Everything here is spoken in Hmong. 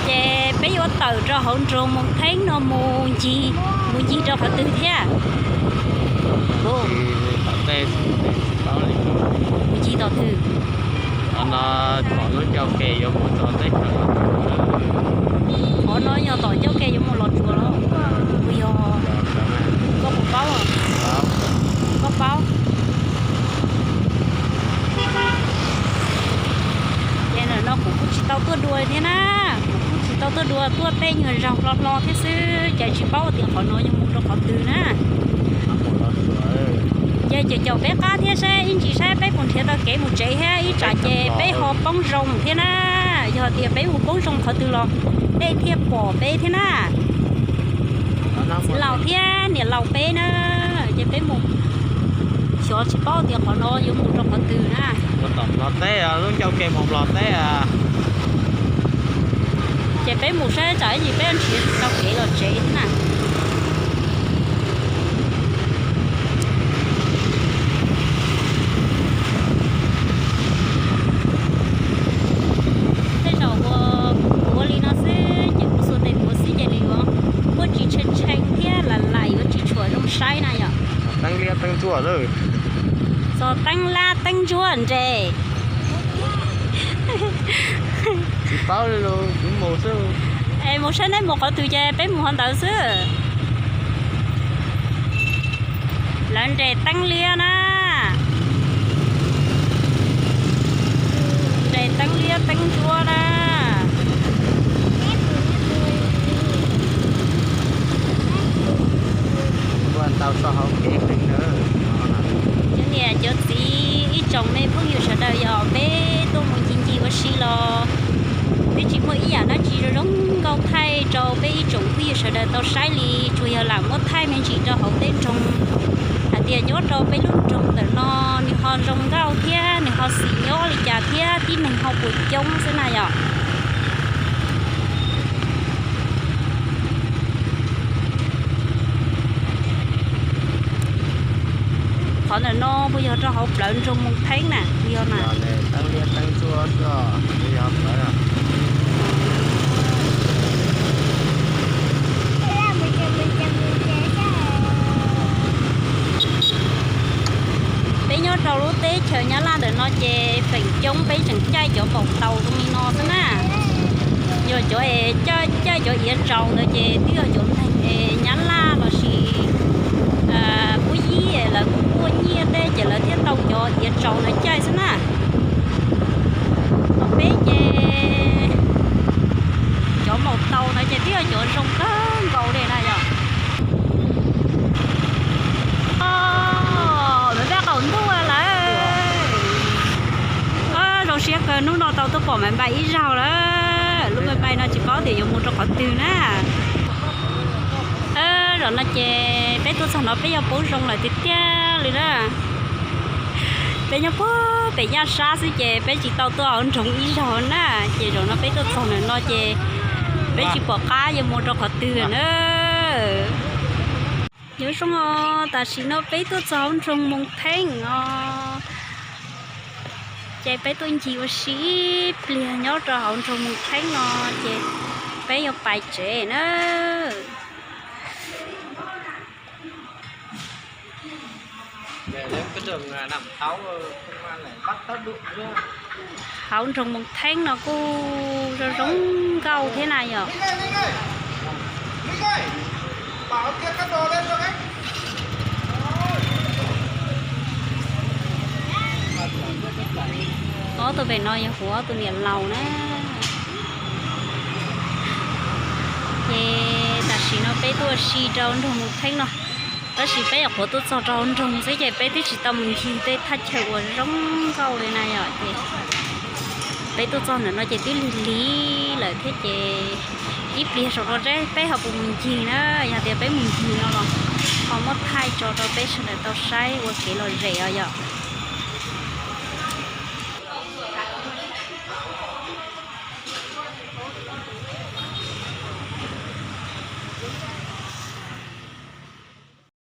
Ces peb yuav tawm rau hauv nroog Moos Theeb no mus ncig, mus ncig rau qhov twg thiab? Mus ncig tom twg? Qhov no yog tom ncauj ke yuav mus Los Tsuas los? Yog, koj puas paub? Koj paub? Ces ntawm no kuv kuj tsis tau tuaj dua thiab na, kuv kuj tsis tau tuaj dua, tuaj tej nyuag zaug hlo hlo thiab xwb ces tsis paub tias qhov no yuav mus rau qhov twg na. Ces caum caum peb qab thiab saib ib ntsis saib peb puas nrhiav tau kev mus tsev thiab ib tsam ces peb ho poob zoo thiab na. Yog tias peb mus poob zoo qhov twg los nej thiaj pom peb thiab na. Txiv laus thiab niam laus peb na, ces peb mus xyov tsis paub tias qhov no yuav mus rau qhov twg na. Tom Nplog teb, lub ncauj ke mus Nplog teb. Ces peb mus saib tsam ib ntsis peb nrhiav tsis tau kev los tsev thiab na. Tej zaum ua, ua li no xwb ces kuv xuas tes tuav xwb ces nws yuav muaj tsis tshee tshee thiab lam laim yuav tsis tshua zoo saib na yom. Teeb liab teeb ntsuab. Txog teeb lab teeb ntsuab nres. Tsis paub li los kuv mus xwb. Es mus saib nej mus qhov twg ces peb mus qhov ntawd xwb. Lawv nres teeb liab na. Nres teeb liab teeb ntsuab na. Ua ntau txoj hauv kev heev na. Cov niam cov txiv ib tsoom me phooj ywg sawv daws, yog peb tuaj mus ncig ncig ua si los twb tsis muaj ib yam dab tsi zoo zoo nkauj thaij rau peb ib tsoom phooj ywg sawv daws tau saib li, tsuas yog lam muab thaij me ntsis rau hauv tej nroog hais tias nyob rau peb lub nroog ntawm no nws ho zoo nkauj thiab nws ho xis nyob li cas thiab tib neeg ho puas coob xwb na yom. Qhov ntawm no puas yog rau hauv plawv nroog Moos Theeb na? Puas yog na? Peb nyob rau lub teb chaws Nyab Laj ntawm no ces feem coob peb tseem caij cov maum taus zoo li no xwb na. Yog cov es caij cov iav tsaus ntawd ces twb yog cov neeg es Nyab Laj los sis Pub Yib lawv kuj muaj nyiaj tej ces lawv thiaj tau cov iav tsaus ntawd caij xwb na. Peb ces cov maum taus ntawd ces twb yog cov zoo kawg nkaus li na yom. Lawv peb qaum ntuj lawm. Zoo siab kawg hnub no tau tuaj pom Maiv Npais ib zaug lawm. Lub Maiv Npais no tsis paub tias yuav mus rau qhov twg na. Zaum no ces peb tuaj txog no peb yog paub zoo lawm tiag tiag li na. Peb nyob puag pem Yaj Sab xwb ces peb tsis tau tuaj hauv nroog ib zaug na. Ces zaum no peb tuaj txog ntawm no ces peb tsis pom qab yuav mus rau qhov twg na. Nyob zoo os, tam sim no peb tuaj txog hauv nroog Moos Theeb os. Ces peb tuaj ncig ua si ib pliag nyob rau hauv nroog Moos Theeb no ces peb yuav pais tsev na. Hauv nroog Moos Theeb no kuj zoo zoo nkauj thiab na yom. Ob tug pem no yog kuv ob tug niam laus na. Ces tam sim no peb tuaj ua si rau nroog Moos Theeb no, tab sis peb nyuam qhuav tuaj txog rau nroog xwb ces peb twb tsis tau mus ncig tej thaj chaw uas zoo nkauj li na yom. Ces peb tuaj txog ntawm no ces twb lig lig lawm thiab ces ib pliag saum rau zeb peb ho puas mus ncig na. Yog tias peb mus ncig no los ho muab thaij tso rau peb sawv daws tau saib ua kev lom zem os yom.